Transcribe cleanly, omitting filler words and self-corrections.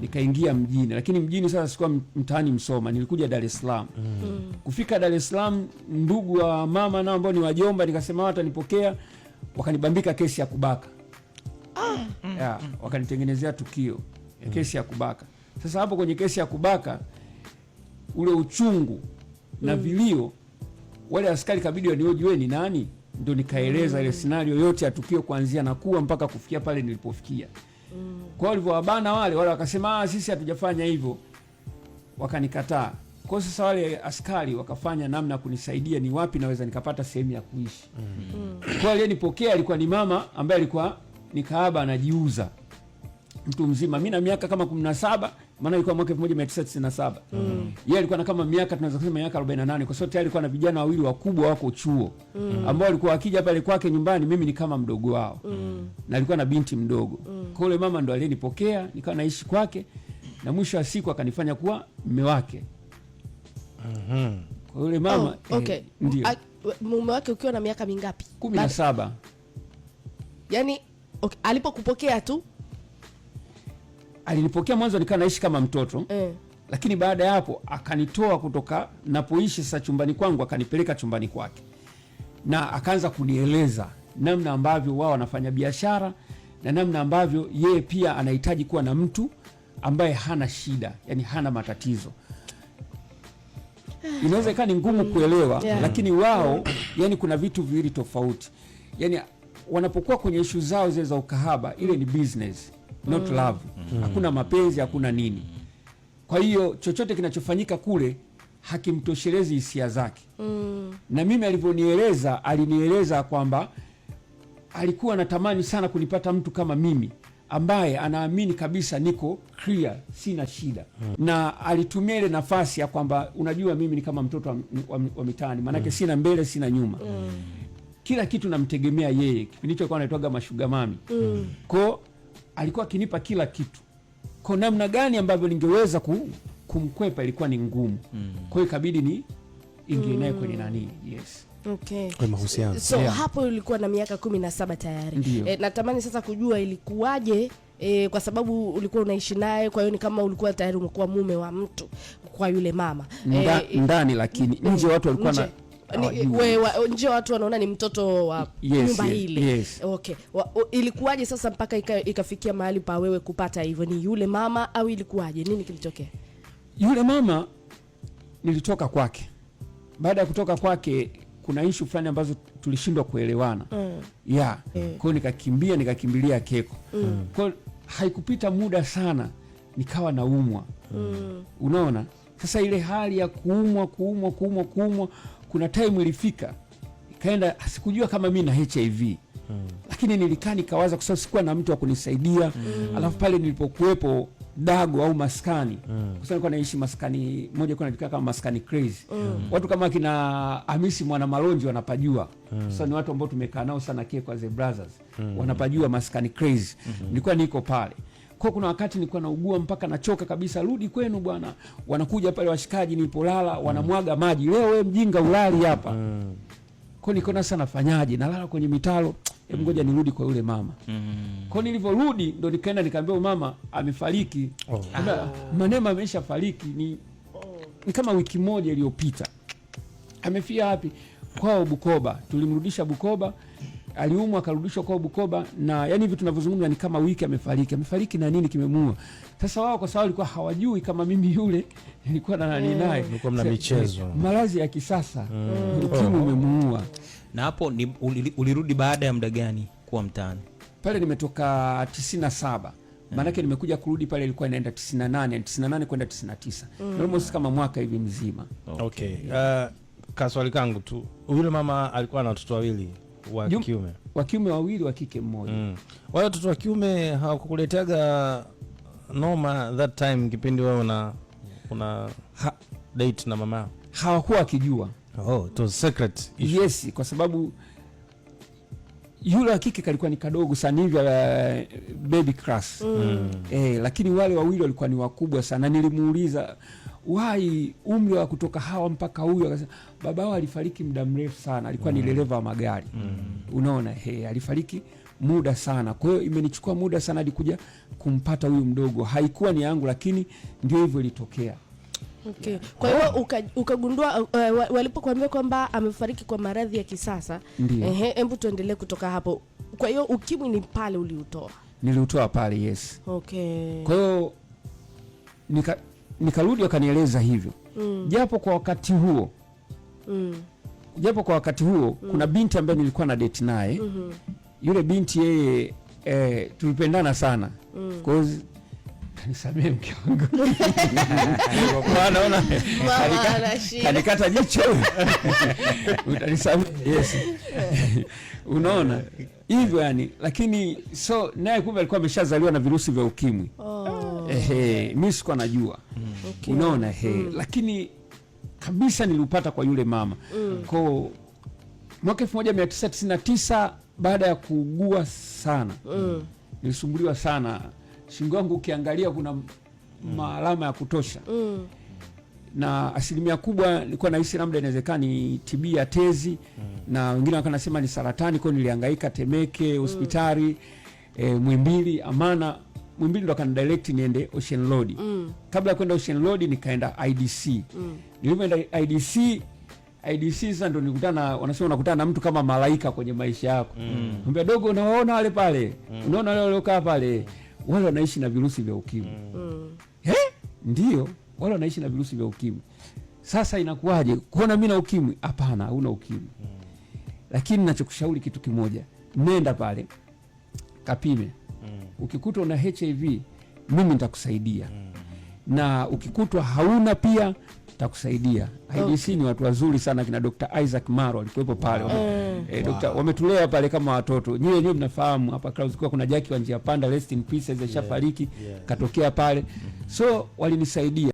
Nikaingia mjini, lakini mjini sasa sikuwa mtaani Msoma, nilikuja Dar es Salaam. Kufika Dar es Salaam, ndugu wa mama nao ambao ni wajomba, nikasema watanipokea, wakanibambika kesi ya kubaka. Yeah, wakanitengenezea tukio ya kesi ya kubaka. Sasa hapo kwenye kesi ya kubaka, ule uchungu na vilio, wale askari kabidi wanioji, wewe ni nani? Ndo nikaeleza ile scenario yote ya tukio kuanzia nakuwa mpaka kufikia pale nilipofikia. Kwa hiyo walivyowabana wale wakasema, sisi hatujafanya hivyo, wakanikataa. Kwa hiyo sasa wale askari wakafanya namna kunisaidia ni wapi naweza nikapata sehemu ya kuishi. Kwa hiyo aliyenipokea alikuwa ni mama ambaye alikuwa ni kahaba anajiuza, mtu mzima. Mimi na miaka kama 17, maana ilikuwa mwaka 1997. Yeye alikuwa na kama miaka, tunaweza kusema miaka 48, kwa sababu tayari alikuwa na vijana wawili wakubwa wako chuo, ambao walikuwa wakija pale kwake nyumbani, mimi ni kama mdogo wao. Na alikuwa na binti mdogo. Kwa yule mama ndo aliyenipokea, nikawa naishi kwake, na mwisho wa siku akanifanya kuwa mume wake. Kwa yule mama, Oh, okay. Ndio. Mume wake ukiwa na miaka mingapi? 17. Yaani, okay, alipokupokea tu? Alinipokea mwanzo nikawa naishi kama mtoto. Lakini baada ya hapo akanitoa kutoka napoishi sasa chumbani kwangu, akanipeleka chumbani kwake. Na akaanza kunieleza namna ambavyo wao wanafanya biashara na namna ambavyo yeye pia anahitaji kuwa na mtu ambaye hana shida, yani hana matatizo. Inaweza ikawa ni ngumu kuelewa, lakini wao, yani kuna vitu viwili tofauti. Yani wanapokuwa kwenye issue zao zile za ukahaba, ile ni business, not love. Hakuna mapenzi, hakuna nini. Kwa hiyo chochote kinachofanyika kule hakimtoshelezi hisia zake. Na mimi alivyonieleza, alinieleza kwamba alikuwa anatamani sana kunipata mtu kama mimi ambaye anaamini kabisa niko clear, sina shida. Na alitumia ile nafasi ya kwamba unajua mimi ni kama mtoto wa mitaani, maanake sina mbele sina nyuma. Kila kitu namtegemea yeye. Kipindi hicho alikuwa anaitwaga mashuga mami. Kwa alikuwa akinipa kila kitu. Kwa namna gani ambavyo ningeweza kumkwepa ilikuwa ni ngumu. Kwa hiyo ikabidi ni ingie naye kwenye nani. Yes. Kwa mahusiano. Hapo ulikuwa na miaka 17 tayari. Ndio. Natamani sasa kujua ilikuwaje, kwa sababu ulikuwa unaishi naye, kwa hiyo ni kama ulikuwa tayari umekuwa mume wa mtu kwa yule mama. Ndani lakini nje watu walikuwa na Nje. hawajui. Nje watu wanaona ni mtoto wa nyumba ile. Okay. Ilikuwaje sasa mpaka ikafikia mahali pa wewe kupata hivyo? Ni yule mama au ilikuwaje? Nini kilitokea? Yule mama nilitoka kwake. Baada ya kutoka kwake kuna issue fulani ambazo tulishindwa kuelewana. Kwa hiyo nikakimbilia Keko. Kwa hiyo haikupita muda sana nikawa naumwa. Unaona? Sasa ile hali ya kuumwa, kuumwa, kuumwa, kuumwa, kuna time ilifika ikaenda sikujua kama mimi na HIV. Lakini nilikaa nikawaza kwa sababu sikuwa na mtu wa kunisaidia. Alafu pale nilipokuwepo dago au maskani. Kwa sababu nilikuwa naishi maskani moja ilikuwa inajulikana kama maskani crazy. Watu kama kina Hamisi Mwana Malonji wanapajua. Sasa ni watu ambao tumekaa nao sana Keko as a brothers. Wanapajua maskani crazy. Nilikuwa niko pale. Kwa kuna wakati nilikuwa naugua mpaka nachoka kabisa, rudi kwenu bwana. Wanakuja pale washikaji nilipolala, wanamwaga maji. Leo wewe mjinga ulali hapa. Kwa nikaona sasa nafanyaje? Nalala kwenye mitaro. Hebu ngoja nirudi kwa yule mama. Kwa nilivyorudi ndo nikaenda nikamwambia mama amefariki. Nikamwambia, Manema ameshafariki ni kama wiki moja iliyopita. Amefia wapi? Kwao Bukoba. Tulimrudisha Bukoba. Aliumwa akarudishwa kwao Bukoba, na yani hivi tunavyozungumza ni kama wiki amefariki. Amefariki na nini kimemuua? Sasa wao kwa sababu walikuwa hawajui kama mimi yule nilikuwa na nani naye. Mlikuwa mna michezo. Maradhi ya kisasa. Ukimwi umemuua. Na hapo ni ulirudi baada ya muda gani kuwa mtaani? Pale nimetoka 97. Maanake nimekuja kurudi pale ilikuwa inaenda 98, 98 kwenda 99. Almost kama mwaka hivi mzima. Okay. Kaswali kangu tu. Yule mama alikuwa na watoto wawili wa kiume. Wa kiume wawili, wa kike mmoja. Wale watoto wa kiume hawakukuleteaga noma that time kipindi wewe una date na mama yao? Hawakuwa wakijua. Oh, it was secret issue. Yes, kwa sababu yule wa kike kalikuwa ni kadogo sana hivi, baby class. Lakini wale wawili walikuwa ni wakubwa sana. Nilimuuliza why umri wa kutoka hawa mpaka huyu, akasema baba wao alifariki muda mrefu sana, alikuwa ni dereva wa magari. Unaona, alifariki muda sana. Kwa hiyo imenichukua muda sana hadi kuja kumpata huyu mdogo. Haikuwa ni yangu, lakini ndio hivyo ilitokea. Okay. Kwa hiyo ukagundua walipokuambia kwamba amefariki kwa maradhi ya kisasa. Ndiyo. Ehe, hebu tuendelee kutoka hapo. Kwa hiyo ukimwi ni pale uliutoa. Niliutoa pale, yes. Okay. Kwa hiyo nikarudi wakanieleza hivyo. Japo kwa wakati huo kuna binti ambaye nilikuwa na date naye. Yule binti yeye tulipendana sana. Kwa hiyo nisamee mke wangu. Naona kanikata jicho. Utanisamee. Yes. Unaona? Hivyo yani, lakini so naye kumbe alikuwa ameshazaliwa na virusi vya ukimwi. Mimi sikuwa najua. Okay. Unaona, lakini kabisa niliupata kwa yule mama. Kwa mwaka 1999 baada ya kuugua sana. Nilisumbuliwa sana. Shingo yangu ukiangalia kuna maalama ya kutosha. Na asilimia kubwa nilikuwa nahisi labda inawezekana ni TB ya tezi, na wengine walikuwa nasema ni saratani. Kwa hiyo nilihangaika Temeke hospitali, Muhimbili, Amana. Muhimbili ndo akanidirect niende Ocean Road. Kabla ya kwenda Ocean Road nikaenda IDC. Nilipoenda IDC sasa ndo nilikutana, wanasema unakutana na mtu kama malaika kwenye maisha yako. Mwambia dogo, unawaona wale pale? Unaona wale waliokaa pale? Wale wanaishi na virusi vya ukimwi. Ndio, wale wanaishi na virusi vya ukimwi. Sasa inakuwaje? Kuona mimi na ukimwi? Hapana, huna ukimwi. Lakini ninachokushauri kitu kimoja, nenda pale kapime. Ukikutwa una HIV mimi nitakusaidia. Na ukikutwa hauna pia nitakusaidia. IDC ni watu wazuri sana, kina Dr. Isaac Maro alikuwepo pale. Wametulea pale kama watoto. Nyinyi wenyewe mnafahamu hapa Clouds kwa kuna Jackie wa njia panda, rest in peace, alishafariki, katokea pale. So walinisaidia.